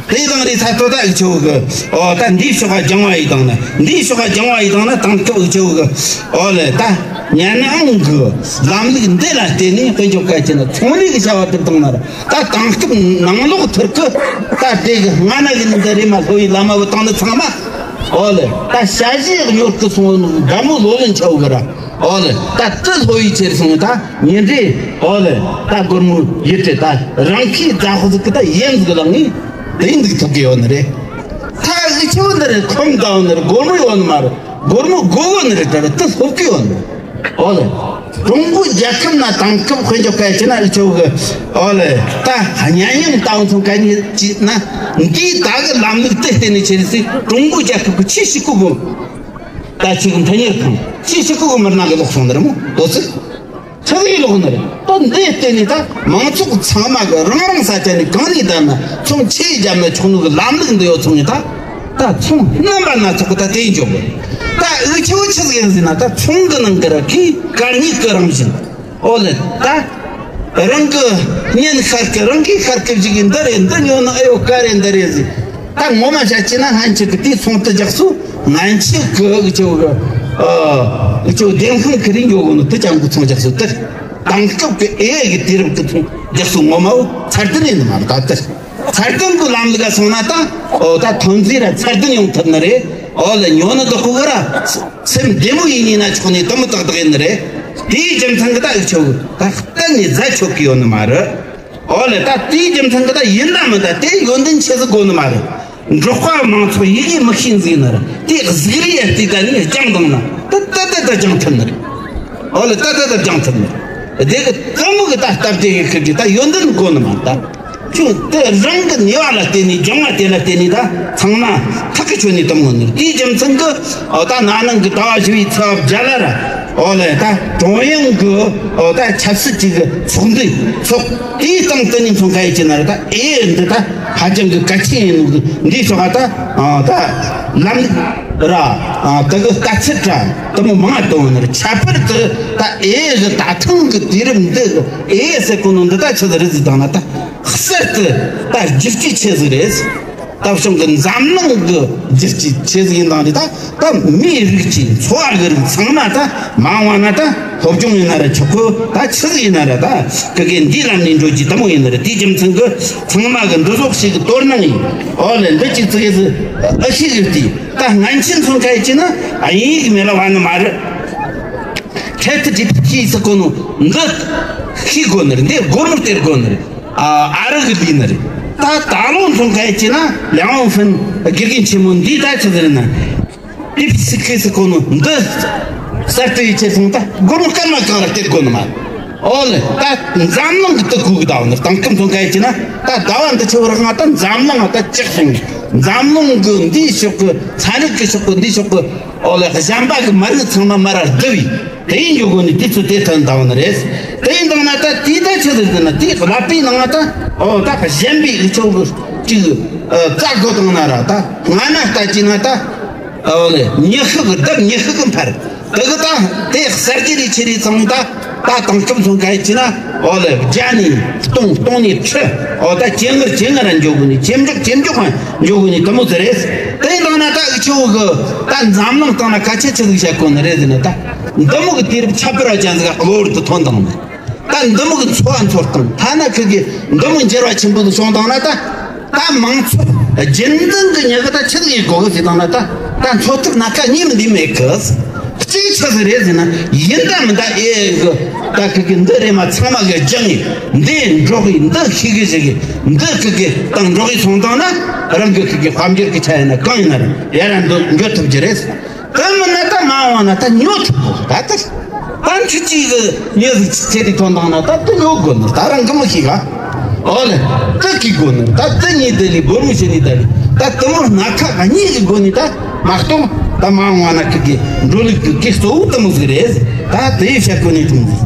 དེ་དང་རེད་ས་ཐོ་ད་འུ་ཆོ་གི་ཨོ་ད་འདིའི་ཕྱོགས་ཀ་སྦྱང་བ་ཡིས་དང་ན་འདིའི་ཕྱོགས་ཀ་སྦྱང་བ་ཡིས་དང་ན་དེང་སྐབས་འུ་ཆོ་གི་ཨོ་ལེ་ད་ཉན་ཨང་གི་ལམ་ལུགས་འདི་ལ་བརྟེན་ནས་དཔེ་འཇོག་གལ་ཆེ་ན་ཚོང་ལས་ཀྱི་བྱ་བ་དེར་བཏང་ན་ར། ད་དེང་སྐབས་ནང་ལོག་ཐུར་གི་ད་དེ་གི་སྔ་ན་གི་ནི་འདི་རེད་མ་ལྷོ་ཡི་བླ་མ་བུ་བཏང་ནི་ཚང་མ་ཨོ་ལེ་ད་ཞ་ཞི་ཡག་ཡོད་གི་སོང་དགའ་མོ་ལོ་ལོན་ཆའོ་གི་ར། ཨོ་ལེ། ད་ཏི་ལྷོ་ཡི་ཁྱེར་སོང་ད་ཉིན་རེ། ཨོ་ལེ། ད་སྒོར་མོ་ཡིད་དེ་ད་རང་ཁའི་ཛ་ཧོ་ཟིག་གི་ད་ཡན་ཟིག་ལངས་ནས་དེ་འདུག་ཐུབ་གི་ཡོད་ནི་རེད། ད་འུ་ཆོ་འདི་རེད་ཁོམ་ད་ཡོད་ནི་རེད་སྒོར་མོ་ཡོད་ནི་མ་རེད། སྒོར་མོ་དགོས་གོ་ནི་རེད་ད་རེད་ཏི་ལྷོ་གི་ཡོད་ནི་རེད། ཨོ་ལེ། ཀྲུང་གོ་རྒྱལ་ཁབ་ན་དེང་སྐབས་དཔེ་འཇོག་གལ་ཆེ་ན་འུ་ཆོ་གི་ཨོ་ལེ་ད་གཉན་ཡོན་ད་འུ་ཚོ་ག་ནི་ཅི་ན་འདིའི་ད་གི་ལམ་ལུགས་དེ་བརྟེན་ནས་ཁྱེར་སི་ཀྲུང་གོ་རྒྱལ་ཁབ་གི་ཆེས་ཤིག་གི་དགོས། ད་ཅིག་མཐུན་གཉེར་ཁང་ཅིག་ཞིག་གི་མི་སྣ་གི་ལོག་སོང་ནི་རེད་མོ་དོ་ཚིག་ཚིག་ཡིག་ལོག་ནི་རེད། ད་འདི་བརྟེན་ནས་ད་མང་ཚོགས་ཚང་མ་གི་རང་རང་ས་ཆ་ནས་གང་ནས་བསྡད་ན་ཚོང་ཆེ་བརྒྱབ་ན་ཆོག་ནོ་གི་ལམ་ལུགས་འདི་ཡོད་ཚོང་ནས་ད་ད་ཚོང་རྣམ་པ་སྣ་ཚོགས་གི་ད་དེ་འཇོག་གི་ད་འུ་ཆོ་ཆི་ཟིག་ཡིན་ཟེར་ན་ད་ཚོང་གི་ནང་གི་ར་གི་གར་ཉིག་གི་རང་བཞིན། ཨོ་ལེ། ད་རང་གི་གཉེན་ཤར་གི་རང་གི་ཤར་གི་ཞིག་གི་འདི་རེད་འདི་ཉོ་ན་ཨེ་ཡོད་ག་རེད་འདི་རེད་ཟེར། ད་ངོ་མ་བཤད་ཀྱི་ན་ཧན་ཆི་གི་དེའི་ཚོང་དུ་རྒྱག་སུ་ང་ཆི་གི་ཨུ་ཆོ་གི་ཨུ་ཆོ་བདེན་ཁང་གི་རིང་ཡོད་གོ་ནོ་དུ་ཅང་གི་ཚོང་རྒྱག་སུ་དེར་དེང་སྐབས་གི་ཨེ་གི་དུས་རབས་གི་ཚོང་རྒྱག་སུ་ངོ་མ་བོ་ཚར་དུ་ནས་ནི་མ་རེད་ད་དེར། ཚར་དོན་གྱི་ལམ་ལུགས་ལ་སོང་ན་ད། ཨོ་ད་ཐོན་རྫས་ར་ཚར་དོན་ཡོང་ཐུབ་ནི་རེད། ཨོ་ལ་ཉོ་ནི་བདག་པོ་གི་ར། སེམས་བདེ་མོ་ཡིན་ནི་ན་ཆོག་ནི་དུ་མི་ཏག་ཏག་ཡིན་ནི་རེད། དེའི་རྒྱུ་མཚན་གི་ད་ཨུ་ཆོ་གི་ད་གཏན་ནས་ཟ་ཆོག་གི་ཡོད་ནི་མ་རེད། ཨོ་ལ་ད་དེའི་རྒྱུ་མཚན་གི་ད་ཡིན་ད་མིན་ད་དེ་ཡོན་ཏན་ཆེ་ཟིག་དགོས་ནི་མ་རེད། འབྲོག་པ་མང་ཚོགས་ཡི་གེ་མི་ཤེས་ཟིག་ནི་རེད། དེ་གཟུགས་རིས་ཡ་དེ་ད་ནི་སྦྱང་དང་ན་ད་ད་ད་ད་སྦྱང་ཐུབ་ནི་རེད། ཨོ་ལ་ད་ད་ད་སྦྱང་ཐུབ་ནི་རེད། དེ་གི་ཏུ་མུ་གི་ད་སྟབས་བདེ་གི་ཁིར་གི་ད་ཡོན་ཏན་དགོས་ནི་མ་ད། ཁྱོད་དེ་རང་གི་ནུས་པ་ལ་བརྟེན་ནས་སྦྱང་བ་དེ་ལ་བརྟེན་ནས་ད་ཚང་མ་ཐག་གི་ཆོད་ནས་གཏོང་ངོ་ནི་དེའི་རྒྱུ་མཚན་གི་ཨོ་ད་ན་ནིང་གི་ཟླ་བ་བཞི་བའི་ཚེས་པ་བརྒྱད་ལ་ར་ཨོ་ལེ་ད་ཀྲུང་དབྱང་གི་ཨོ་ད་ཆབ་སྲིད་ཅིག་གི་ཚོགས་འདུ་ཚོགས་དེའི་སྟེང་དུ་ནི་མཚོན་ཁ་ཡི་ཅི་ན་ར་ད་ཨེ་འདི་ད་ཧ་ཅང་གི་གལ་ཆེན་ཡིན་ནོ་གི་འདིའི་ཕྱོགས་ད་ཨོ་ད་ལམ་ར་ཨ་ད་གི་དཀའ་ཚེགས་ར་དུ་མོ་མང་གཏོང་ནི་ར་ཁྱད་པར་དུ་ད་ཨེ་གི་ད་ཐང་གི་དུས་རབས་འདི་གི་ཨེ་ཟེར་གོ་ནོ་འདི་ད་ཆི་ཟིག་རེད་ཟིག་དང་ན་ད། གསར་དུ་ད་བསྒྱུར་བཅོས་ཆེ་ཟིག་རེད། ད་བྱུང་གི་འཛམ་གླིང་གི་བསྒྱུར་བཅོས་ཆེ་ཟིག་ཡིན་དང་རེད་ད། ད་མིའི་རིགས་ཀྱི་འཚོ་བ་གི་རིགས་ཚང་མ་ད་མ་འོངས་པ་ན་ད་སློབ་སྦྱོང་ཡིན་ན་ར་ཆོག་གི་ད་ཆི་ཟིག་ཡིན་ན་ར་ད་གི་གི་འདིའི་ལམ་ནས་འགྲོ་རྒྱུ་དུ་མོ་ཡིན་ན་ར་དེའི་རྒྱུ་མཚན་གི་ཚང་མ་གི་འདི་ཟོག་ཞིག་གི་དོ་སྣང་ཡིན། ཨོ་ལེ་འདི་ཅི་ཙི་གི་ཟི་ཨ་ཤི་གི་དེ་ད་སྔན་ཆད་མཚོན་ཁ་ཡི་ཅི་ན་ཨ་ཡིན་གི་མེ་ལ་བ་ནི་མ་རེད། ཁྲེད་དུ་ཏི་ཕི་ཏི་ཟེར་གོ་ནོ་འདི་ཤེས་དགོས་ནི་རེད། འདི་སྒོར་མོ་སྟེར་དགོས་ནི་རེད། ཨ་ཨ་རི་གི་ལུས་ནི་རེད། ད་ད་ལོ་མཚོན་ཁ་ཡི་ཅི་ན་ལིའང་ཧྥིན་དགེ་རྒན་ཆེན་མོ་འདིས་ད་ཆི་ཟེར་ན་ཏི་ཕི་སི་ཁི་ཟེར་གོ་ནོ་འདི་ གསར་གཏོད་ཡིད་ཆེས་སོང་ད་སྒོར་མོ་སྐར་མ་གང་ར་སྟེར་དགོས་ནི་མ། ཨོ་ལེ། ད་འཛམ་གླིང་གི་དུ་ཁུག་གི་ད་བ་ནི་དང་སྐུ་མཚོན་ག་ཡི་ཅི་ན་ད་ཟླ་བ་འདི་ཆེ་བར་ང་ད་འཛམ་གླིང་ང་ད་ཅིག་སོང་འཛམ་གླིང་གི་འདིའི་ཕྱོགས་གི་ཚན་རིག་གི་ཕྱོགས་གི་འདིའི་ཕྱོགས་གི་ཨོ་ལེ་གཞན་པ་གི་མ་རིག་ཚང་མ་མ་ར་བསྡུ་བའི་དེ་ཡིན་འཇོག་གོ་ནི་དུས་ཚོད་དེ་ཐོན་ད་བ་ནི་རེད། དེ་ཡིན་དང་ན་ད་དེའི་ད་ཆི་ཟེར་ཟེར་ན་དེའི་ཀླད་པའི་ནང་ང་ད་ཨོ་ད་གཞན་པའི་འུ་ཆོ་གི་ཅིག་རྩ་དགོས་དང་ན་ར་ད་ང་ན་ལྟ་ཅི་ན་ད། ཨོ་ལེ། ཉི་ཤུ་གི་ལྡབ་ཉི་ཤུ་གི་འཕར། དེ་གི་ད་དེ་གསར་བརྗེ་རེ་ཆེ་རེ་ཚང་ད་ད་དང་སྐུ་མཚོན་ག་ཡི་ཅི་ན་ཨོ་ལེ་བརྒྱ་ནས་སྟོང་སྟོང་ནས་ཁྲི། ཨོ་ད་ཇེ་ངར་ཇེ་ངར་ར་འཇོག་གི་ནི་ཇེ་མགྱོགས་ཇེ་མགྱོགས་ར་འཇོག་གི་ནི་དུ་མོ་ཟེར་རེད། དེ་ཡིན་དང་ན་ད་འུ་ཆོ་གི་ད་འཛམ་གླིང་སྟེང་ན་སྐད་ཆ་ཆི་ཟིག་བཤད་གོ་ནི་རེད་ཟེར་ན་ད་འདི་མོ་གི་དུས་རབས་ཁྱད་པར་བ་ཅན་ཟིག་གློ་བུར་དུ་ཐོན་དང་ནི། ད་འདི་མོ་གི་འཚོ་བ་འཚོ་སྟངས་ཐ་ན་ཁུ་གི་འདི་མོ་འགྱུར་བ་ཆེན་པོ་ཟིག་བྱུང་དང་ན་ད། ད་མང་ཚོགས་རྒྱུན་ལྡན་གྱི་མྱི་གི་ད་ཆི་ཟིག་ཡེད་དགོ་གི་ཟེར་དང་ན་ད་ད་འཚོ་ཐབས་སྣ་ཁ་གཉིས་མིན་འདི་མེད་གི། གཅིག་ཆི་ཟིག་རེད་ཟེར་ན་ཡིན་ད་མིན་ད་ཨེ་གི་ད་ཁི་གི་འདི་རེད་མ་ཚང་མ་གི་སྦྱངས་ཡིན་འདི་འགྲོ་གི་འདི་ཤེས་གི་ཟེར་གི་འདི་ཁི་གི་ད་འགྲོ་གི་སོང་དང་ན་རང་གི་ཁི་གི་དཔལ་འབྱོར་གི་ཆ་ཡིན་ན་གང་ཡིན་ན་རེད་ཡ་ར་འདི་འགྱོ་ཐུབ་ཀྱི་རེད། ད་མིན་ན་ད་མ་འོངས་ན་ད་ཉོ་ཐུབ་གོ་ད་ད། ད་ཁྱི་གཅིག་གི་ཉོ་ཟིག་ཆེ་དེ་ཐོན་དང་ན་ད་དུ་ཉོ་དགོས་ནི་ད་རང་གི་མི་ཤེས་ག་ཨོ་ལེ། ད་གི་དགོས་ནི་ད་དུ་ཉིད་དེ་ལི་སྒོར་མོ་ཤེས་ནི་ད་ལི་ད་དུ་མོ་སྣ་ཁ་ག་གཉིས་གི་དགོས་ནི་ད་མ་གཏོགས་ད་མ་འོངས་ན་ཁི་གི་འགྲོ་ལུགས་གི་གི་གཙོ་བོ་དུ་མོ་ཟིག་རེད། ད་དེ་བཤད་དགོས་ནི་དུ་མོ་ཟིག་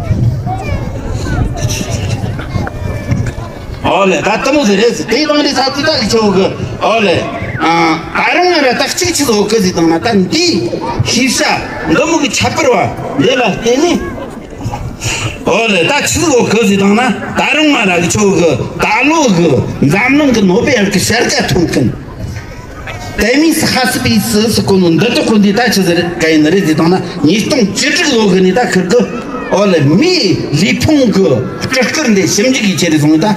ཨོ་ལེ། ད་ལྟ་མོ་ཟེར་རེད་ཟེར་དེའི་དང་ནི་ས་ཁུལ་ད་གི་ཆེ་བོ་གི་ཨོ་ལེ། ཨ་ད་རུང་ང་ར་ད་གཅིག་ཆི་ཟོ་གི་ཟེར་དང་ན་ད་འདི་ཤེས་བྱ་འདི་མོ་གི་ཁྱད་པར་བ་འདི་ལ་བརྟེན་ནས་ཨོ་ལེ། ད་ཆི་ཟོ་གི་ཟེར་དང་ན་ད་རུང་ང་ར་གི་ཆེ་བོ་གི་ད་ལོ་གི་འཛམ་གླིང་གི་ནོ་བེལ་གི་ཤར་ཀ་ཐོན་མཁན། དེ་མིན་ཧ་སི་པི་སི་སི་ཀོ་ནོ་འདི་དག་ཀོ་འདི་ད་ཆི་ཟེར་ག་ཡིན་ནི་རེད་ཟེར་དང་ན་ཉིས་སྟོང་བཅུ་དྲུག་ལོ་གི་ནི་ད་ཁིར་གི་ཨོ་ལེ་མིའི་ལུས་ཕུང་གི་སྤྲུལ་སྐུར་འདི་ཞིབ་འཇུག་ཡིད་ཆེས་རེད་སོང་ད། ད་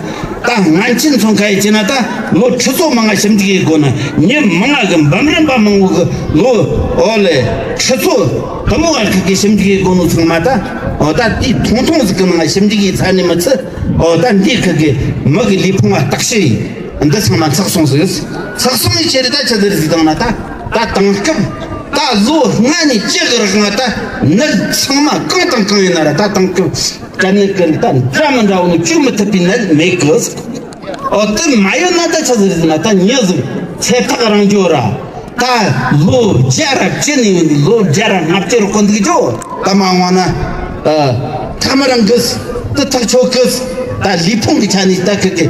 ང་ཆེན་ཚོང་ཁ་ཡིད་ཆེས་ན་ད་ལོ་ཁྲི་ཚོ་མང་ང་ཞིབ་འཇུག་ཡིད་དགོ་ན་མི་མང་ང་གི་འབུམ་རམས་པ་མང་བོ་གི་ལོ་ཨོ་ལེ་ཁྲི་ཚོ་དུ་མོ་ང་ཁིར་གི་ཞིབ་འཇུག་ཡིད་དགོ་ནོ་ཚང་མ་ད་ཨོ་ད་དེ་ཐུང་ཐུང་ཟིག་གི་ནང་ང་ཞིབ་འཇུག་ཡིད་ཚར་ནི་མི་ཚེ་ཨོ་ད་འདི་ཁིར་གི་མི་གི་ལུས་ཕུང་ང་བརྟག་དཔྱད་ཡིན། འདི་ཚང་མ་ཚགས་སོང་ཟིག་ཚགས་སོང་ནི་ཆེ་རེད་ད་ཆི་ཟེར་ཟིག་དང་ན་ད་ད་དེང་སྐབས་ད་ལོ་ལྔ་ནས་བཅུ་གི་རིང་ང་ད་ནད་ཚང་མ་གང་དང་གང་ཡིན་ན་ར་ད་དེང་སྐབས་དྲན་ནི་ཀི་ད་འདྲ་མི་འདྲ་བོ་ནི་བཅོས་མི་ཐུབ་པའི་ནད་མེད་གི་ཟིག་ཨོ་དེ་མ་ཡོད་ན་ད་ཆི་ཟེར་ཟིག་ན་ད་མྱི་ཟིག་ཚེ་ཐག་རིང་རྒྱུ་ར། ད་ལོ་བརྒྱ་ར་བཅུ་ནས་ཡོང་དུས་ལོ་བརྒྱ་ར་ལྔ་བཅུ་རུ་ཀོ་འདུག་ཅོ། ད་མ་འོངས་ན་ཨ་ཐག་མི་རིང་གི་དུ་ཐག་ཆོད་གི་ད་ལུས་ཕུང་གི་ཆ་ནས་ད་ཁི་གི་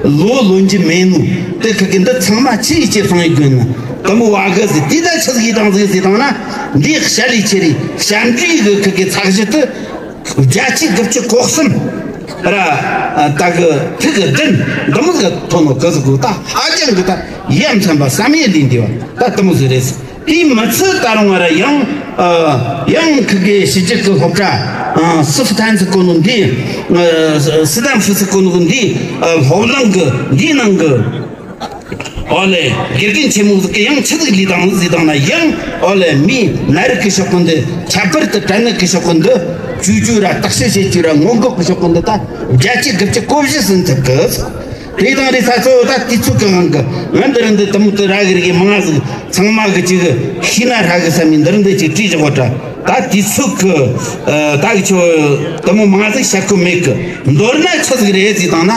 ལོ་ལོན་རྒྱུ་མེད་ནོ། དེ་ཁི་གི་འདི་ཚང་མ་ཆི་ཡིས་ཆེ་སོང་ཡི་དགོས་ནོ། དུ་མོ་བ་གི་ཟི་དེ་ད་ཆི་ཟིག་ཡི་དང་ཟིག་ཟི་དང་ན་འདི་ཤ་ལི་ཆེ་རི་ཤ་འདྲི་གི་ཁི་གི་ཚགས་གཞི་དུ། བརྒྱ་ཆ་དགུ་བཅུ་གོ་གསུམ་ར་ད་གི་ཐིག་གི་བདུན་འདི་མོ་གི་ཐོན་ནོ་གི་ཟིག་གོ་ད་ཧ་ཅང་གི་ད་ཡ་མཚན་པ་བསམ་ཡས་ལས་འདས་པ་ད་དུ་མོ་ཟིག་རེད། དེའི་མི་ཚད་ད་རུང་བ་ར་ཡང་ཡང་ཁི་གི་ཕྱི་རྒྱལ་གི་སློབ་གྲྭ་སི་ཕི་ཐན་ཟིག་གོ་ནོ་འདི་སི་ཏན་ཧྥུ་ཟིག་གོ་ནོ་གི་འདི་སློབ་གླིང་གི་འདིའི་ནང་གི་ཨོ་ལེ། དགེ་རྒན་ཆེན་མོ་ཟིག་གི་ཡང་ཆི་ཟིག་ལས་དང་ཟིག་དང་ན་ཡང་ཨོ་ལེ་མིའི་ནད་རིགས་ཀྱི་ཕྱོགས་ཀུན་འདི་ཁྱད་པར་དུ་དྲན་ནད་ཀྱི་ཕྱོགས་ཀུན་འདི་བཅོས་བཅོས་ར་བརྟག་དཔྱད་བྱེད་རྒྱུ་ར་སྔོན་འགོག་གི་ཕྱོགས་ཀུན་འདི་ད་བརྒྱ་ཆ་དགུ་བཅུ་གོ་བཞི་ཟིན་ཐུབ་གི། དེ་དང་རེས་ས་གཙོ་བོ་ད་དུས་ཚོད་ཀྱི་དབང་གིས་ང་འདི་རིང་འདི་དུ་མོ་དུ་ར་གི་རིགས་མང་ང་ཟིག་ཚང་མ་གི་ཅིག་ཤེས་ན་ཧྲ་གི་བསམ་ཡིན་འདི་རིང་འདི་ཅིག་བྲིས་བཞག་པ་འདྲ། ད་དུས་ཚོད་ཀྱི་ད་གི་ཆོ་དུ་མོ་མང་ང་ཟིག་བཤད་ཁོ་མེད་གི། མདོར་ན་ཆི་ཟིག་རེད་ཟེར་དང་ན།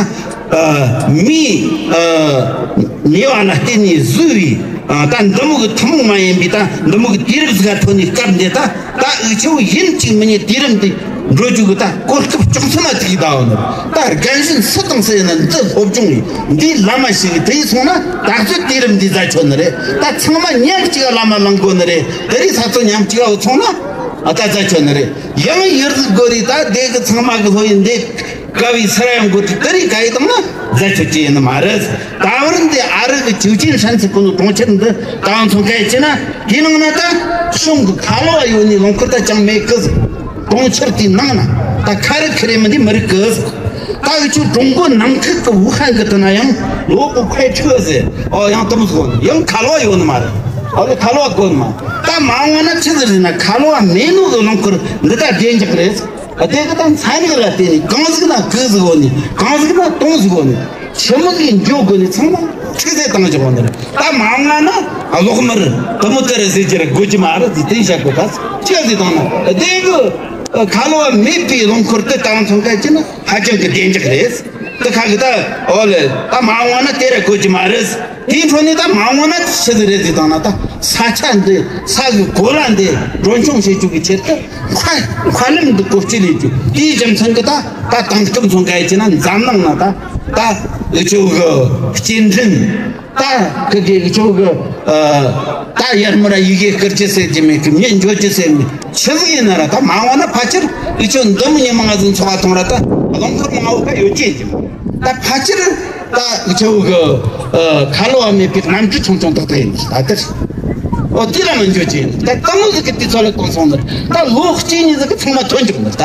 ཨ་མིའི་ཨ་ནུས་པ་ལ་བརྟེན་ནས་བཟོས་པའི་ཨ་ད་འདི་མོ་གི་ཐུན་མོང་མ་ཡིན་པའི་ད་འདི་མོ་གི་དུས་རབས་ཟིག་ག་ཐོན་ནས་སྐབས་འདི་ད་ད་འུ་ཆོ་ཡིན་གཅིག་མིན་གཉིས་དུས་རབས་འདི་འགྲོ་རྒྱུ་གི་ད་གོ་སྐབས་ལྕོགས་ཚོད་མ་ཐུག་གི་ད་འོ་ནི་ད་རྒན་གཞོན་སུ་དང་སུ་ཡིན་ན་འདི་སློབ་སྦྱོང་ཡིན་འདིའི་ལམ་མ་ཞིག་གི་དེ་ཡིན་སོང་ན་ད་གཟོད་དུས་རབས་འདི་ཟ་ཆོག་ནི་རེད། ད་ཚང་མ་མཉམ་གཅིག་ག་ལམ་མ་ལངས་དགོས་ནི་རེད། དེ་རིང་ས་ཚོ་མཉམ་གཅིག་ག་འུ་ཚོང་ན་ཨ་ད་ཟ་ཆོག་ནི་རེད། ཡང་ཡུར་ཟིག་དགོས་རེད། ད་དེ་གི་ཚང་མ་གི་སློབ་ཡིན་འདི། དཀའ་བའི་སར་ཡང་འགོ་དེ་ད་རེས་ག་ཡི་དང་ན་རྫ་ཆུ་ཅི་ཡིན་ནི་མ་རེད། ད་བར་འདི་ཨ་རི་གི་ཅིའུ་ཅིན་ཧྲན་ཚི་ཀུ་ནུ་གྲོང་ཁྱེར་འདི་ད་ཚོང་ཁ་ཡི་ཅི་ན་དེ་ནང་ན་ད་གཞུང་གི་ཁ་ལོ་བ་ཡོད་ནི་ལུང་ཁུར་ད་ཅང་མེད་གི། གྲོང་ཁྱེར་དེའི་ནང་ན་ད་ཁ་རི་ཁི་རི་མི་འདི་མི་རིག་གི། ད་གི་ཆུ་ཀྲུང་གོ་ནང་ཁུལ་གི་ཝུ་ཧན་གི་དེ་ན་ཡང་ལོ་གོ་ཁོས་ཁྲི་ཟེ་ཨོ་ཡང་དུ་མི་ཟོ་ཡང་ཁ་ལོ་བ་ཡོད་ནི་མ་རེད། ཨོ་ལེ་ཁ་ལོ་བ་དགོས་ནི་མ་ད་མ་འོངས་ན་ཆི་ཟེར་ན་ཁ་ལོ་བ་མེད་ནོ་གི་ལུང་ཁུར་འདི་ད་བདེ་འཇགས་རེད། དེ་གི་ད་ཚན་རིག་ལ་བརྟེན་ནས་གང་ཟིག་ན་གི་ཟིག་ཡོད་ནི། གང་ཟིག་ན་དུང་ཟིག་ཡོད་ནི། ཆི་མོ་ཟིག་འཇོག་དགོས་ནི་ཚང་མ་ཁྲིག་ཟེ་བཏང་བཞག་ཡོད་ནི་རེད། ད་མ་འོངས་ན་གློག་དམར་དུ་མོ་དེ་རེད་ཟེར་གྱི་རེད། དགོས་ཀྱི་མ་རེད་ཟེར་དེ་བཤད་དགོས། ད་ཁྲིག་ཟེ་བཏང་ན་དེ་གི་ཁ་ལོ་བ་མེད་པའི་རླངས་འཁོར་དེ་བཏང་ཚོང་ག་ཅི་ན་ཧ་ཅང་གི་བདེ་འཇགས་རེད། དེ་ཁ་གི་ད་འོ་ལེ་ད་མ་འོངས་ན་དེ་རེད་དགོས་ཀྱི་མ་རེད། དེའི་འཕྲོ་ནས་ད་མ་འོངས་ན་ཆི་ཟིག་རེད་ཟེར་བཏང་ན། ད་ས་ཆ་འདི་ས་གི་གོ་ལ་འདི་གྲོན་ཆུང་བྱེད་རྒྱུ་གི་ཆེད་དུ་མཁའ་མཁའ་ལམ་འདི་བཀོལ་སྤྱོད་ལས་རྒྱུ་དེའི་རྒྱུ་མཚན་གི་ད་ད་དེང་སྐབས་མཚོན་ག་ཡི་ཅི་ན་འཛམ་གླིང་ན་ད་ད་འུ་ཆོ་གི་སྐྱེལ་འདྲེན་ད་གི་གི་འུ་ཆོ་གི་ད་ཡར་མར་ཡི་གེ་བསྐུར་རྒྱུ་ཟེར་རྒྱུ་མེད་གི། མྱི་འཇོག་རྒྱུ་ཟེར་མེད། ཆི་ཟིག་ཡིན་ན་ར་ད་མ་འོངས་ན་ཕལ་ཆེར་འུ་ཆོ་འདི་མོ་ཉི་མ་ང་ཟིག་འཚོ་བ་ཐོང་ར་ད་རླངས་འཁོར་མང་བོ་ག་ཡོད་ཀྱི་ཡིན། ད་ཕལ་ཆེར་ད་འུ་ཆོ་གི་ཁ་ལོ་བ་མེད་པའི་གནམ་གྲུ་ཆུང་ཆུང་ཏག་ཏག་ཡིན། ད་དེར་འོ་དེ་ལ་མི་འཇོག་ཅིག་ཡིན། ད་དང་མོ་ཟིག་གི་དུས་ཚོད་ལ་གཏོང་སོང་ནི་རེད། ད་ལོ་གཅིག་གཉིས་ཟིག་གི་ཚང་མ་ཐོན་འཇུག་ནི་རེད། ད་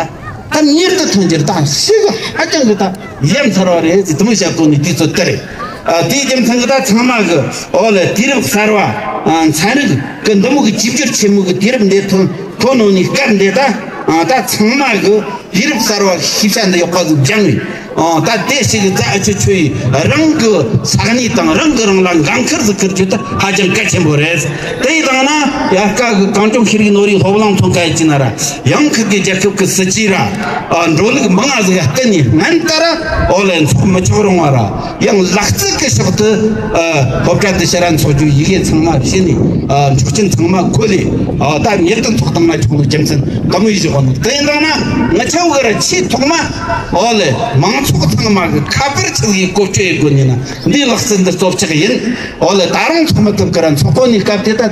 ད་མྱུར་དུ་ཐོན་རྒྱུ་རེད། ད་ཞིག་ཧ་ཅང་གི་ད་ཡ་མཚར་བ་རེད་ཟེར་དེ་མོ་བཤད་གོ་ནི་དུས་ཚོད་དེ་རེད། ཨ་དེའི་རྒྱུ་མཚན་གི་ད་ཚང་མ་གི་འོ་ལེ་དུས་རབས་གསར་བ་ཨ་ཚན་རིག་གི་འདི་མོ་གི་བཅོས་བསྒྱུར་ཆེན་མོ་གི་དུས་རབས་འདི་ཐོན་ཐོན་ནོ་ནི་སྐབས་འདི་ད་ཨ་ད་ཚང་མ་གི་དུས་རབས་གསར་བ་ཤེས་བྱ་འདི་ཡག་པ་ཟིག་སྦྱངས་ནས། ཨོ་ད་དེ་ཞིག་གི་རྩ་ཨ་ཆུ་ཆུ་ཡིས་རང་གི་ས་གནས་དང་རང་གི་རང་ལ་འགན་འཁུར་ཟིག་འཁུར་རྒྱུ་དེ་ཧ་ཅང་གལ་ཆེན་པོ་རེད། དེ་ཡི་དང་ན་ཡ་སྐབས་གི་གངས་ལྗོངས་ཤེས་རིག་ནོར་བུའི་སློབ་གླིང་མཚོན་ག་ཡི་ཅི་ན་ར་ཡང་ཁུལ་གྱི་རྒྱལ་ཁབ་ཀྱི་སྲིད་ཇུས་ར་ཨ་འགྲོ་ལུགས་མང་ང་ཟིག་ཡ་བརྟེན་ནས་སྔན་ལྟར་འོ་ལེ་འཚོགས་མི་ཆོག་རུང་བ་ར། ཡང་ལག་རྩལ་གྱི་ཕྱོགས་དུ་ཨ་སློབ་གྲྭ་དུ་ཕྱིར་ར་འཚོགས་རྒྱུ་ཡི་གེ་ཚང་མ་བྱས་ནས་ཨ་འཁྲུག་ཆེན་ཚང་མ་ཁོལ་ལས་ཨ་ད་མྱུར་དུ་འཚོགས་བཏང་ན་ཆོག་ནོ་རྒྱུ་མཚན་དེ་མོ་ཡིས་བཞག་ནོ། དེ་ཡིན་དང་ན་ང་ཆོ་གི་ར་ཆེས་ཐོག་མ་ཨོ་ལེ་མང་ཚོགས་ཚང་མ་གི་ཁ་པར་ཆི་ཟིག་གི་བཀོལ་སྤྱོད་ཡེད་དགོས་ནི་ན་འདིའི་ལག་རྩལ་འདི་གཙོ་ཆག་ཡིན། ཨོ་ལེ་ད་རུང་ཚོགས་མི་ཐུབ་གི་ར་འཚོགས་གོ་ནི་སྐབས་དེ་ད་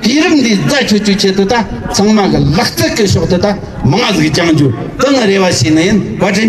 དུས་རབས་འདི་རྩ་ཆོད་ཆོད་ཆེད་དུ་ད་ཚང་མ་གི་ལག་རྩལ་གི་ཕྱོགས་དུ་ད་མང་ང་ཟིག་སྦྱང་རྒྱུ་དེ་ནི་རེ་བ་བྱས་ནི་ཡིན། བཀའ་དྲིན་